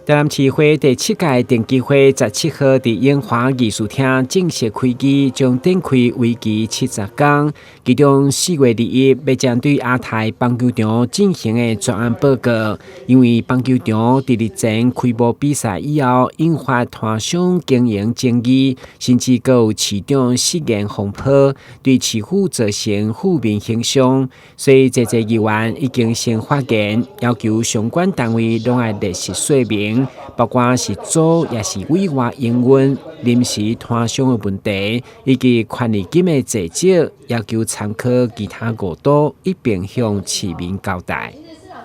台南市會第七屆定期會17號佇永華藝術廳正式開議，將展開為期70工。其中4月21欲針對亞太棒球場進行的專案報告，因為棒球場佇日前開幕比賽以後，引發攤商經營爭議，甚至閣有市長失言風波，對市府造成負面形象。所以，這濟議員已經先發言，要求相關單位攏愛落實說明，包括是租抑是委外營運、臨時攤商的問題，以及權利金的濟少，要求參考其他五都一併向市民交代。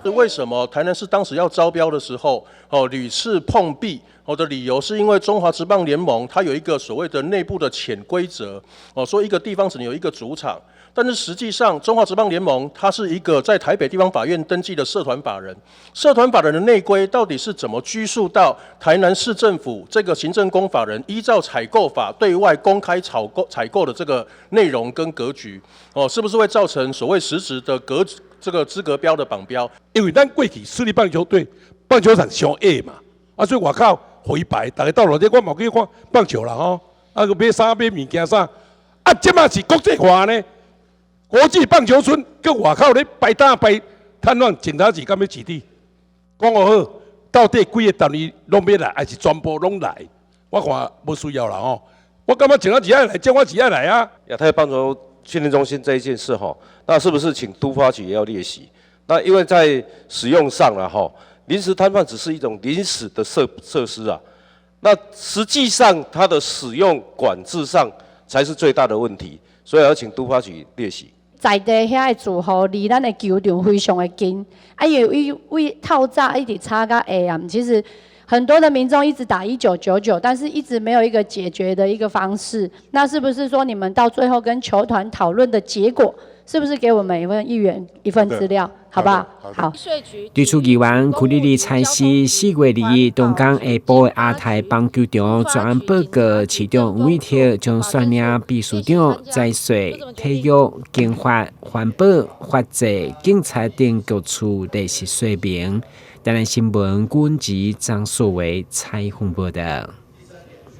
為什麼台南市當時要招標的時候，哦屢次碰壁？哦的理由是因為中華職棒聯盟它有一個所謂的內部的潛規則，哦說一個地方只能有一個主場。但是實際上，中華職棒聯盟它是一個在台北地方法院登記的社團法人，社團法人的內規到底是怎麼拘束到台南市政府這個行政公法人依照採購法對外公開採購的這個內容跟格局，哦，是不是會造成所謂實質的這個資格標的綁標？因為咱過去市立棒球隊棒球場傷矮嘛，啊，所以外口予伊排，逐家鬥落底，我嘛去看棒球啦吼，啊，閣買啥買物件啥，啊，這馬是國際化呢。國際棒球村，閣外口咧擺檔擺攤販，前頭是敢欲飼佇？講好，到底幾个單位攏欲來，還是全部攏來？我看無需要啦吼。我感覺前頭是愛來，這我是愛來啊。亞太棒球訓練中心這一件事吼，那是不是請都發局也要列席？那因為在使用上了吼，臨時攤販只是一種臨時的設施啊，那實際上它的使用管制上才是最大的問題，所以要請都發局列席。在地遐的住戶離咱的球場非常的近，啊，因為為透早一直吵到下暗，其實很多的民眾一直打1999，但是一直沒有一個解決的一個方式。那是不是說你們到最後跟球團討論的結果，是不是給我們每一位議員一份資料？好不好？好。對此議員區里里參事4月21東港下晡的亞太棒球場專案報告，市長委託將率領秘書長、財稅、體育、經發、環保、法制、警察等各處列席說明。台南新聞阮籍張碩維採訪報道。